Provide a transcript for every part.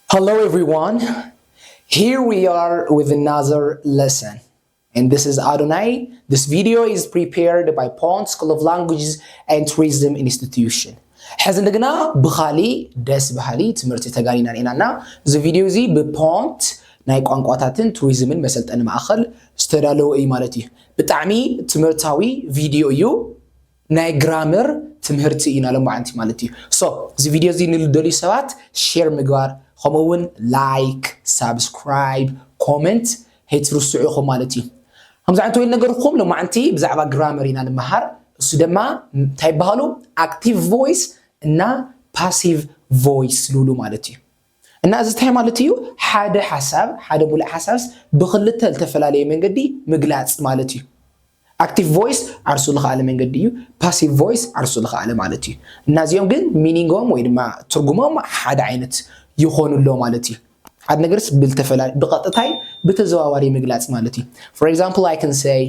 Hello everyone, here we are with another lesson, and this is Adonai. This video is prepared by Pont School of Languages and Tourism Institution. ሕዚ እንደገና ብኻሊ ደስ በሃሊ ትምህርቲ ተጋኒና ኢና። እዚ ቪድዮ እዚ ብፖንት ናይ ቋንቋታትን ቱሪዝምን መሰልጠኒ ማእኸል ዝተዳለወ እዩ ማለት እዩ። ብጣዕሚ ትምህርታዊ ቪድዮ እዩ። ናይ ግራመር ትምህርቲ ኢና ሎማዓንቲ ማለት እዩ። So እዚ ቪድዮ እዚ ንልደልዩ ሰባት ሼር ምግባር፣ ከምኡ እውን ላይክ፣ ሳብስክራይብ፣ ኮመንት ከይትርስዑ ኢኹም ማለት እዩ። ከምዚ ዓይነት ወይል ነገርኩም ሎማዓንቲ ብዛዕባ ግራመር ኢና ንምሃር። እሱ ድማ እንታይ ይበሃሉ? ኣክቲቭ ቮይስ እና ፓሲቭ ቮይስ ዝብሉ ማለት እዩ። እና እዚ እንታይ ማለት እዩ? ሓደ ሓሳብ፣ ሓደ ሙሉእ ሓሳብስ ብክልተ ዝተፈላለየ መንገዲ ምግላፅ ማለት እዩ። ኣክቲቭ ቮይስ ዓርሱ ዝኸኣለ መንገዲ እዩ። ፓሲቭ ቮይስ ዓርሱ ዝኸኣለ ማለት እዩ። እና እዚኦም ግን ሚኒንጎም ወይ ድማ ትርጉሞም ሓደ ዓይነት ይኾኑ ኣሎ ማለት እዩ። ሓደ ነገርስ ብልተፈላለ ብቐጥታይ ብተዘዋዋሪ ምግላፅ ማለት እዩ። For example, I can say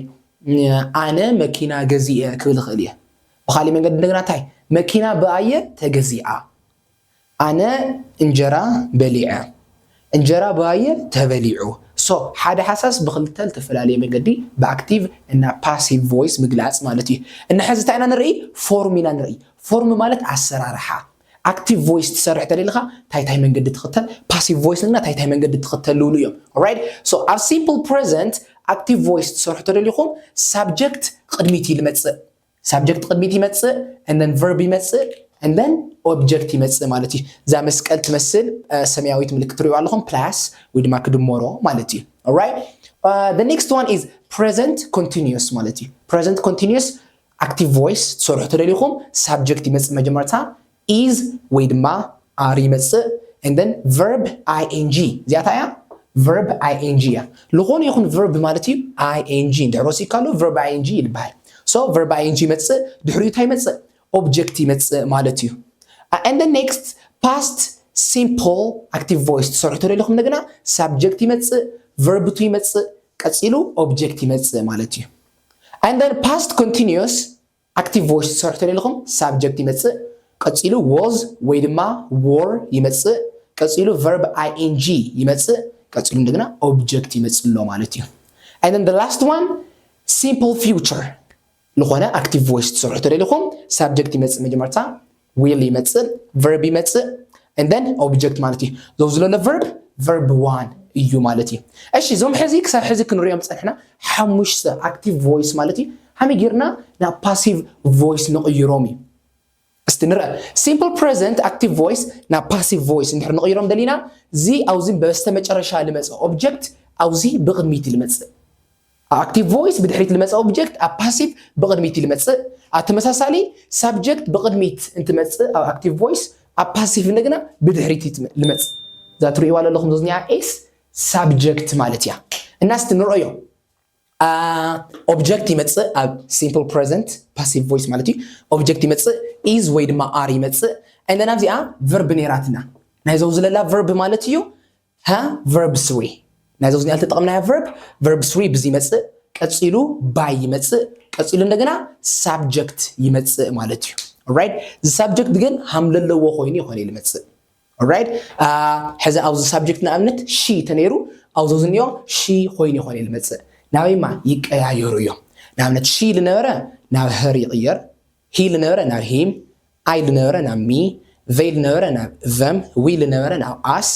ኣነ መኪና ገዚኤ ክብል እኽእል እየ። ብኻሊእ መንገዲ እንደገና እንታይ? መኪና ብኣየ ተገዚኣ። ኣነ እንጀራ በሊዐ። እንጀራ ብኣየ ተበሊዑ። So ሓደ ሓሳብስ ብክልተ ዝተፈላለየ መንገዲ ብኣክቲቭ እና ፓሲቭ ቮይስ ምግላፅ ማለት እዩ። እና ሕዚ እንታይ ኢና ንርኢ? ፎርም ኢና ንርኢ። ፎርም ማለት ኣሰራርሓ። ኣክቲቭ ቮይስ ትሰርሕ ተደሊኻ እንታይ እንታይ መንገዲ ትኽተል፣ ፓሲቭ ቮይስ እና እንታይ እንታይ መንገዲ ትኽተል ዝብሉ እዮም። Alright? So ኣብ ሲምፕል ፕሬዘንት ኣክቲቭ ቮይስ ትሰርሑ ተደሊኹም ሳብጀክት ቅድሚት እዩ ዝመፅእ። ሳብጀክት ቅድሚት ይመፅእ፣ and then ቨርብ ይመፅእ፣ and then ኦብጀክት ይመፅእ ማለት እዩ። እዛ መስቀል ትመስል ሰማያዊት ምልክት ትሪእዋ ኣለኹም፣ ፕላስ ወይ ድማ ክድመሮ ማለት እዩ። Alright? The next one is present continuous ማለት እዩ። ፕሬዘንት ኮንቲኒየስ ኣክቲቭ ቮይስ ትሰርሑ ተደሊኹም ሳብጀክት ይመፅእ መጀመርታ፣ ኢዝ ወይ ድማ ኣር ይመፅእ፣ and then ቨርብ ኣይ ኤን ጂ። እዚኣታ እያ ቨርብ ኣይ ኤን ጂ እያ። ዝኾነ ይኹን ቨርብ ማለት እዩ ኣይ ኤን ጂ እንድሕር ወሲድካሉ ቨርብ ኣይ ኤን ጂ ይበሃል። So ቨርብ ኣይ ኤን ጂ ይመፅእ፣ ድሕሪኡ እንታይ ይመፅእ? ኦብጀክት ይመፅእ ማለት እዩ። And then next past simple active voice ትሰርሑ ተደሊኹም እንደገና ሳብጀክት ይመፅእ፣ ቨርብ ቱ ይመፅእ፣ ቀፂሉ ኦብጀክት ይመፅእ ማለት እዩ። And then past continuous ኣክቲቭ ቮይስ ትሰርሑ ተደሊኹም ሳብጀክት ይመፅእ፣ ቀፂሉ ዎዝ ወይ ድማ ዎር ይመፅእ፣ ቀፂሉ ቨርብ ኣይ ኤን ጂ ይመፅእ፣ ቀፂሉ እንደገና ኦብጀክት ይመፅእ ኣሎ ማለት እዩ። And then the last one simple future ዝኾነ ኣክቲቭ ቮይስ ትሰርሑ ተደሊኹም ሳብጀክት ይመፅእ መጀመርታ፣ ዊል ይመፅእ፣ ቨርብ ይመፅእ፣ and then ኦብጀክት ማለት እዩ። ዘው ዝለሎ ቨርብ ቨርብ ዋን እዩ ማለት እዩ። እሺ፣ እዞም ሕዚ ክሳብ ሕዚ ክንሪኦም ፀንሕና ሓሙሽተ ኣክቲቭ ቮይስ ማለት እዩ። ከመይ ጌርና ናብ ፓሲቭ ቮይስ ንቕይሮም እዩ። እስቲ ንርአ። ሲምፕል ፕሬዘንት ኣክቲቭ ቮይስ ናብ ፓሲቭ ቮይስ እንድሕር ንቕይሮም ደሊና፣ እዚ ኣብዚ በስተመጨረሻ ዝመፀ ኦብጀክት ኣብዚ ብቕድሚት እዩ ዝመፅእ። ኣብ ኣክቲቭ ቮይስ ብድሕሪት ዝመፀ ኦብጀክት ኣብ ፓሲቭ ብቕድሚት እዩ ዝመፅእ። ኣብ ተመሳሳሊ ሳብጀክት ብቕድሚት እንትመፅእ ኣብ ኣክቲቭ ቮይስ ኣብ ፓሲቭ እንደገና ብድሕሪት እዩ ዝመፅእ። እዛ ትርእይዋ ዘለኹም ዘዝኒኣ ኤስ ሳብጀክት ማለት እያ። እና እስቲ ንርአዮ። ኦብጀክት ይመፅእ ኣብ ሲምፕል ፕሬዘንት ፓሲቭ ቮይስ ማለት እዩ። ኦብጀክት ይመፅእ፣ ኢዝ ወይ ድማ ኣር ይመፅእ። And then ኣብዚኣ ቨርብ ነይራትና። ናይ ዘው ዝለላ ቨርብ ማለት እዩ። ሃ ቨርብ ስሪ ናይ ዘው ዝኒኣ ዝተጠቐምናያ ቨርብ ቨርብ ስሪ ብዚ ይመፅእ፣ ቀፂሉ ባይ ይመፅእ፣ ቀፂሉ እንደገና ሳብጀክት ይመፅእ ማለት እዩ። Alright? እዚ ሳብጀክት ግን ሃም ለለዎ ኮይኑ ይኾነ ዝመፅእ። Alright? ሕዚ ኣብዚ ሳብጀክት ንኣብነት ሺ ተነይሩ ኣብዚ ዝኒኦ ሺ ኮይኑ ይኾነ ዝመፅእ። ናበይማ ይቀያየሩ እዮም። ንኣብነት ሺ ዝነበረ ናብ ሀር ይቕየር፣ ሂ ዝነበረ ናብ ሂም፣ ኣይ ዝነበረ ናብ ሚ፣ ቨይ ዝነበረ ናብ ቨም፣ ዊ ዝነበረ ናብ ኣስ፣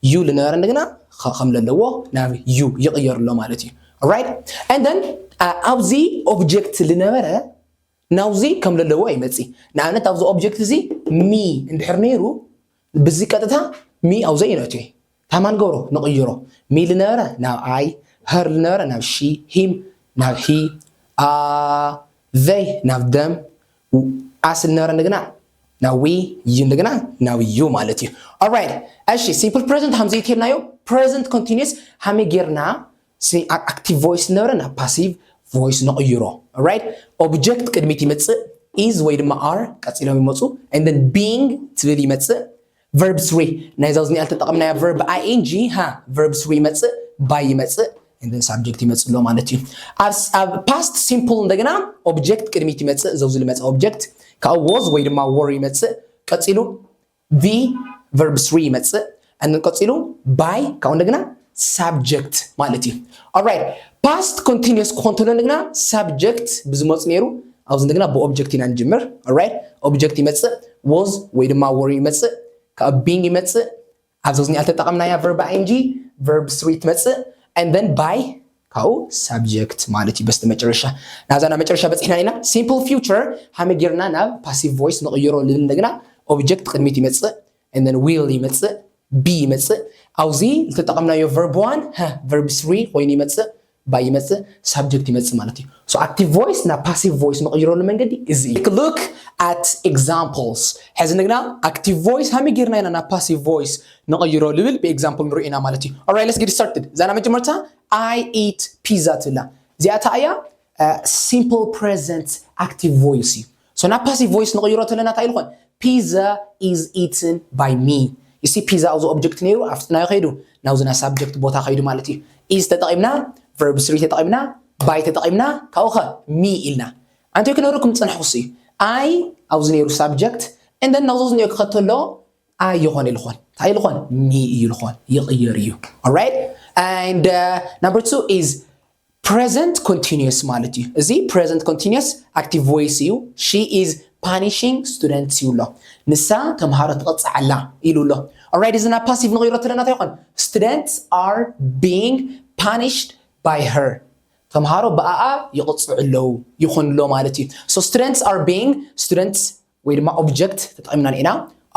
ዩ ዝነበረ እንደገና ከ- ከም ዘለዎ ናብ ዩ ይቕየር ኣሎ ማለት እዩ። Alright? And then ኣብዚ ኦብጀክት ዝነበረ ናብዚ ከም ዘለዎ ይመፂ። ንኣብነት ኣብዚ ኦብጀክት እዚ ሚ እንድሕር ነይሩ ብዚ ቀጥታ ሚ ኣብዘ ይነትዮ። ታማ ንገብሮ ንቕይሮ። ሚ ዝነበረ ናብ ኣይ፣ ሀር ዝነበረ ናብ ሺ፣ ሂም ናብ ሂ፣ አ፣ ቨይ ናብ ደም፣ ኣስ ዝነበረ እንደገና ናብ ዊ፣ ዩ እንደገና ናብ ዩ ማለት እዩ። Alright? እሺ፣ ሲምፕል ፕሬዘንት ሃምዚ ይትልናዮ። ፕሬዘንት ኮንቲኒየስ ሃመይ ጌርና ኣክቲቭ ቮይስ ዝነበረ ናብ ፓሲቭ ቮይስ ንቕይሮ። Alright? ኦብጀክት ቅድሚት ይመፅእ፣ ኢዝ ወይ ድማ ኣር ቀፂሎም ይመፁ። And then ቢንግ ትብል ይመፅእ። ቨርብ ስሪ ናይ ዛውዝ ኒኣል ተጠቐምናያ ቨርብ ኣይ ኤን ጂ ሃ ቨርብ ስሪ ይመፅእ፣ ባይ ይመፅእ፣ and then ሳብጀክት ይመፅእ ኣሎ ማለት እዩ። ኣብ ፓስት ሲምፕል እንደገና ኦብጀክት ቅድሚት ይመፅእ፣ ዘውዝ ዝመፀ ኦብጀክት ካብኡ ዎዝ ወይ ድማ ወር ይመፅእ፣ ቀፂሉ ቪ ቨርብ ስሪ ይመፅእ፣ and then ቀፂሉ by ካብኡ እንደገና subject ማለት እዩ። Alright, past continuous ክኾን ተሎ እንደገና subject ብዝመፁ ነይሩ። ኣብዚ እንደገና ብ object ኢና ንጅምር። Alright, object ይመፅእ፣ was ወይ ድማ were ይመፅእ፣ ካብ being ይመፅእ፣ ኣብዚ ዝኒኣ ዝተጠቐምናያ verb ing verb three ትመፅእ and then by ካብኡ subject ማለት እዩ። በስተ መጨረሻ ናብዛ ናብ መጨረሻ በፂሕና ኢና። Simple future ሃመይ ጌርና ናብ passive voice ንቕይሮ ልብል እንደገና object ቅድሚት ይመፅእ and then will ይመፅእ፣ be ይመፅእ። ኣብዚ ዝተጠቐምናዮ verb one verb three ኮይኑ ይመፅእ፣ by ይመፅእ፣ subject ይመፅእ ማለት እዩ። So active voice ናብ passive voice ንቕይረሉ መንገዲ እዚ እዩ። Look at examples። ሕዚ ንግና active voice ሃመይ ጌርና ኢና ናብ passive voice ንቕይሮ ልብል ብ example ንሪኦ ኢና ማለት እዩ። Alright, let's get started። እዛ ናይ መጀመርታ I eat pizza ትብላ። እዚኣ እያ simple present active voice እዩ። So ናብ passive voice ንቕይሮ ተለና እንታይ ኢሉ ኾን? Pizza is eaten by me። You see pizza ኣብዚ object ነይሩ ኣብትናዮ ከይዱ ናብዚ ናይ subject ቦታ ከይዱ ማለት እዩ። Is ተጠቒምና verb three ተጠቒምና by ተጠቒምና ካብኡ ኸ me ኢልና ኣንተ ክነግረኩም ዝፀንሐኹ እሱ እዩ። I ኣብዚ ነይሩ subject and then ናብዚ ዝኒኦ ክኸተሎ I ይኾን ኢሉ ኾን እንታይ ኢሉ ኾን? Me እዩ ኢሉ ኾን ይቕየር እዩ። Alright, and uh, number two is present continuous ማለት እዩ። እዚ present continuous active voice እዩ። She is punishing students ይብሎ። ንሳ ተምሃሮ ትቐፅዕ ኣላ ኢሉ ኣሎ። Alright, እዚ ናብ passive ንቕይሮ ተለና እንታይ ይኾን? Students are being punished by her። ተምሃሮ ብኣኣ ይቕፅዑ ኣለዉ ይኾን ኣሎ ማለት እዩ። So students are being students ወይ ድማ object ተጠቒምና ኢና፣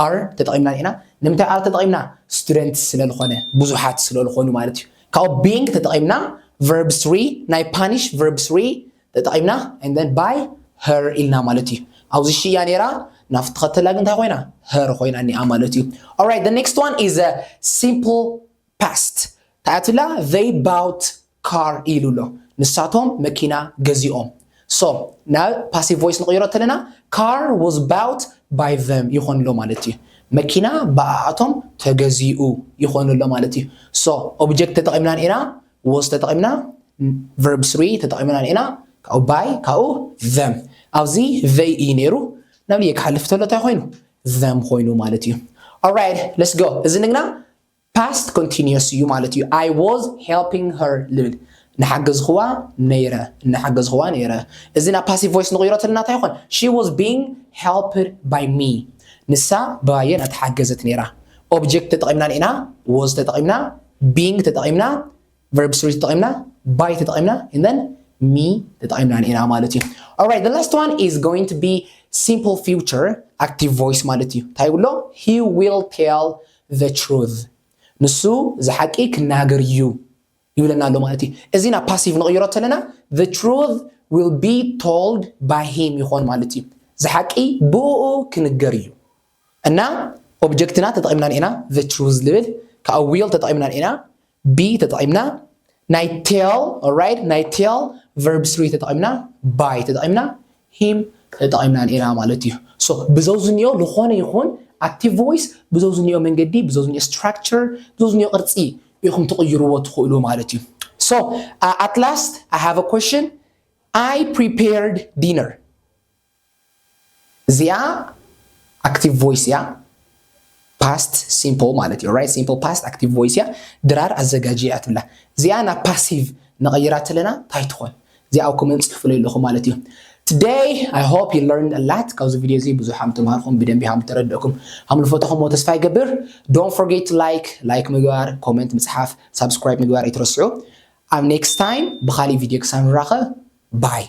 are ተጠቒምና ኢና። ንምንታይ are ተጠቒምና? Students ስለ ዝኾነ ብዙሓት ስለ ዝኾኑ ማለት እዩ። ካብኡ being ተጠቒምና verb three ናይ punish verb three ተጠቒምና and then by her ኢልና ማለት እዩ። ኣብዚ she እያ ነይራ ናብ ትኸተላ ግን እንታይ ኮይና? Her ኮይና እኒኣ ማለት እዩ። Alright, the next one is a simple past። እንታይ ትብላ? They bought car ኢሉ ኣሎ። ንሳቶም መኪና ገዚኦም። So ናብ passive voice ንቕይሮ ተለና car was bought by them ይኾን ኣሎ ማለት እዩ። መኪና ብኣኣቶም ተገዚኡ ይኾን ኣሎ ማለት እዩ። So object ተጠቒምና ኢና፣ was ተጠቒምና verb three ተጠቒምና ኢና፣ ካብኡ by ካብኡ them። ኣብዚ they እዩ ነይሩ። ናብ ክሓልፍ ተሎ እንታይ ኮይኑ? Them ኮይኑ ማለት እዩ። Alright, let's go። እዚ ንግና past continuous እዩ ማለት እዩ። I was helping her ልብል እናሓገዝኽዋ ነይረ፣ እናሓገዝኽዋ ነይረ። እዚ ናብ passive voice ንቕይሮ ተለና እንታይ ይኾን? She was being helped by me። ንሳ ብኣየ እናተሓገዘት ነይራ። Object ተጠቒምና ኢና፣ was ተጠቒምና፣ being ተጠቒምና፣ verb three ተጠቒምና፣ by ተጠቒምና and then me ተጠቒምና ኢና ማለት እዩ። Alright, the last one is going to be simple future active voice ማለት እዩ። እንታይ ይብሎ? He will tell the truth። ንሱ ዝሓቂ ክናገር እዩ ይብለና ኣሎ ማለት እዩ። እዚ ናብ passive ንቕይሮ ተለና the truth will be told by him ይኾን ማለት እዩ። ዝሓቂ ብኡ ክንገር እዩ። እና object ና ተጠቒምና ኢና፣ the truth ልብል፣ ከዓ will ተጠቒምና ኢና፣ be ተጠቒምና፣ ናይ tell፣ alright፣ ናይ tell verb three ተጠቒምና፣ by ተጠቒምና፣ him ተጠቒምና ኢና ማለት እዩ። So ብዘውዝኒኦ ዝኾነ ይኹን active voice ብዘውዝኒኦ መንገዲ፣ ብዘውዝኒኦ structure፣ ብዘውዝኒኦ ቅርፂ ኢኹም ትቕይርዎ ትኽእሉ ማለት እዩ። So uh, at last I have a question. I prepared dinner። እዚኣ active voice እያ። Past simple ማለት እዩ። Right? Simple past active voice እያ። ድራር ኣዘጋጅያ ትብላ። እዚኣ ናብ passive ንቐይራ ተለና እንታይ ትኾን? እዚኣ ኣብ comment ፅሕፉለይ ኣለኹም ማለት እዩ። Today I hope you learned a lot። ካብዚ ቪድዮ እዚ ብዙሕ ሃም ተምሃርኩም፣ ብደንቢ ሃም ተረድእኩም፣ ሃም ልፈተኹምዎ ተስፋ ይገብር። Don't forget to like፣ like ምግባር፣ comment ምፅሓፍ፣ subscribe ምግባር ኣይትረስዑ። ኣብ next time ብኻሊእ ቪድዮ ክሳብ ንራኸብ፣ bye።